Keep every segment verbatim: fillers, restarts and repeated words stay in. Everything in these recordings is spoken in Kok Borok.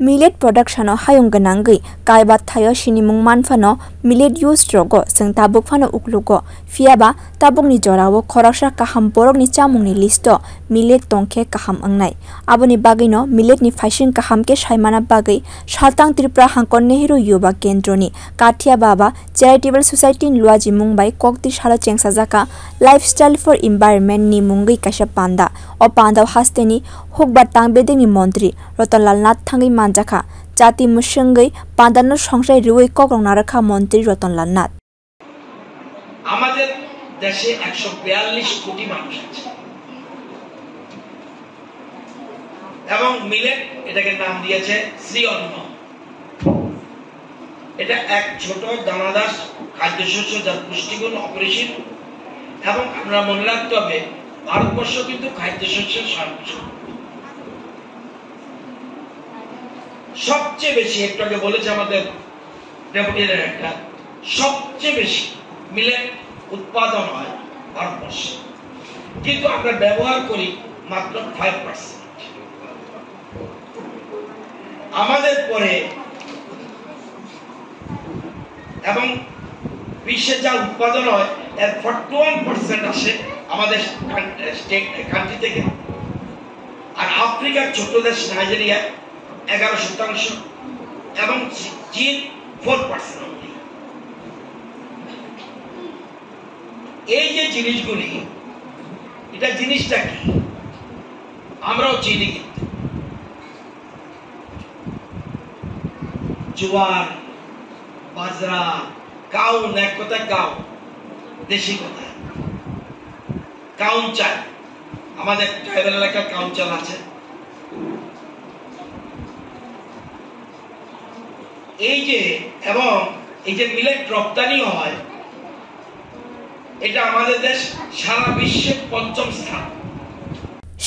Millet production o hayung gwnangwi kaiba thaio sinimung manphano millet use rogo chwng tabuk phano uklugo, phiyaba tabukni jorao khoroksa kaham borokni chamungni list o millet tongkhe kaham wngnai. Aboni bagwino millet ni phaising kaham khe saimana bagwi Saltang Tripura Hangkor Nehru Yuba Kendroni Kathia Baba Charitable Society ni luaji mung bai koktwi salo chengsajaka Lifestyle for Environment ni mungwi kaisa panda. O panda o hasteni hukbar tang bedekni montri Rotonlal Nath thangwi manjakha. Jati mwswngwi pandano songsai rwui kokrok narwkha montri Rotonlal Nath. আমাদের দেশে একশো বিয়াল্লিশ কোটি মানুষ আছে এবং মিলেট এটাকে নাম দিয়েছে শ্রী অন্ন। এটা এক ছোট দানাদার খাদ্যশস্য, যার পুষ্টিগুণ অপরিসীম। এবং আমরা মনে রাখতে হবে, ভারতবর্ষ কিন্তু খাদ্যশস্যের সর্বোচ্চ সবচেয়ে বেশি, একটু আগে বলেছে আমাদের ডেপুটি ডাইরেক্টর, সবচেয়ে বেশি মিলেট উৎপাদন হয় ভারতবর্ষে, কিন্তু আমরা ব্যবহার করি মাত্র ফাইভ পার্সেন্ট। আমাদের পরে এবং বিশ্বে যা উৎপাদন হয়, এর ফর্টি ওয়ান পার্সেন্ট আসে আমাদের কান-, স্টেট, কান্ট্রি থেকে। আর আফ্রিকার ছোট্ট দেশ নাইজেরিয়া এগারো শতাংশ এবং চী-, চীন ফোর পার্সেন্ট অনলি। এই যে জিনিসগুলি, এটা জিনিসটা কি? আমরাও চিনি কিন্তু। জোয়ার, বাজরা, কাউন, এক কথায় কাউন, দেশি কথায় কাউন চাল। আমাদের ট্রাইবাল এলাকার কাউন চাল আছে। এই যে, এবং এই যে মিলেট রপ্তানি হয়, এটা আমাদের দেশ সারা বিশ্বে পঞ্চম স্থান।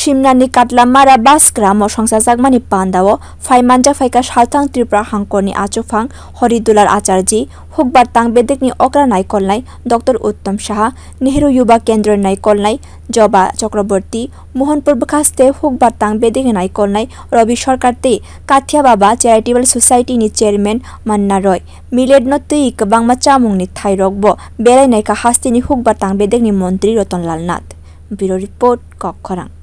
Simnani Katlamara bus gramo songchajakmani pandao phai manjak phaikha Salthang Tripura Hangkorni achuphang Horidular Acharji, hukbar tang bedekni okra naikolnai Doctor Uttom Saha, Nehru Yuba Kendroni naikolnai Joba Chakraborty, Mohanpur bwkhaste hukbar tang bedekni naikolnai Rabi Sarkar tei Kathia Baba Charitable Society ni chairman Manna Roy. Millet no twi kwbangma chamungni thairokbo belai naikha hasteni hukbar tang bedekni montri Rotonlal Nath. Bureau Report, Kokkhorang.